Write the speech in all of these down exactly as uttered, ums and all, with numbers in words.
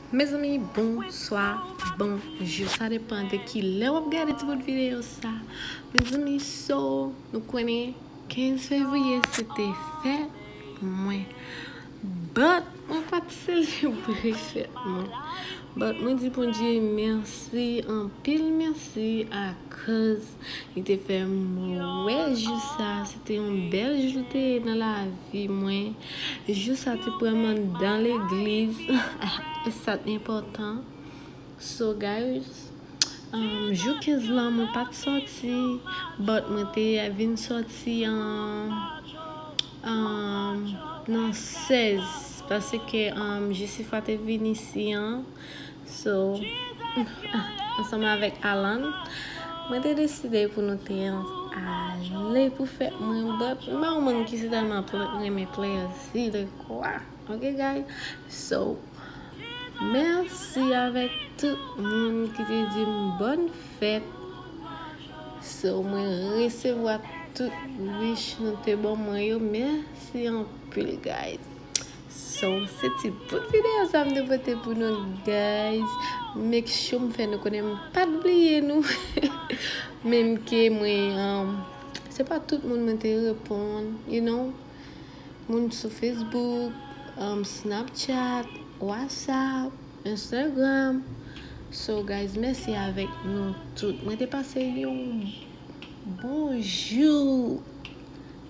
Mezanmi, bonswa, bonjou. Sa depann de ki lè w ap gade ti bout videyo sa. Mezanmi, so, nou konnen kenz fevriye se te fèt mwen. But, mwen pa t selebre fèt mwen. But, mwen di Bondye mèsi, anpil mèsi, akoz li te fè mwen wè jou sa. Se te yon bèl jou li te ye nan lavi mwen. Jou sa te pran m anndan legliz. E sa t enpòtan. So, guys, um, jou kenz lan, mwen pa t sòti, but mwen te vin sòti an, um, nan sèz, paske, um, Jessica te vin isi an. So, ansanm avèk Alan, mwen te deside pou nou te ale pou fèt mwen, but mwen yon moun ki se tèlman pl-, renmen plezi de kwa. Ok, guys? So, mèsi avèk tout moun ki te di m bòn fèt. So, mwen resevwa tout wish nou te ban mwen yo. Mèsi anpil, guys. So, se ti bout videyo sa m te pote pou nou, guys. Make sure m fè nou konnen m pa t bliye nou. Menm ke mwen, um, se pa tout moun mwen te reponn, you know. Moun sou Facebook, um, Snapchat, WhatsApp, Instagram. So, guys, mèsi avèk nou tout. Mwen te pase yon bon jou.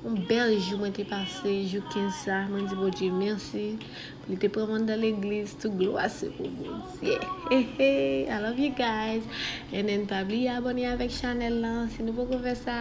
Yon bèl jou mwen te pase, jou kenz sa. Mwen di Bondye mèsi. Li te pran m anndan legliz, tout glwa se pou Bondye. Hey, hey, I love you guys. And then, pa bliye abòne avèk chanèl lan, si nou poko fè sa.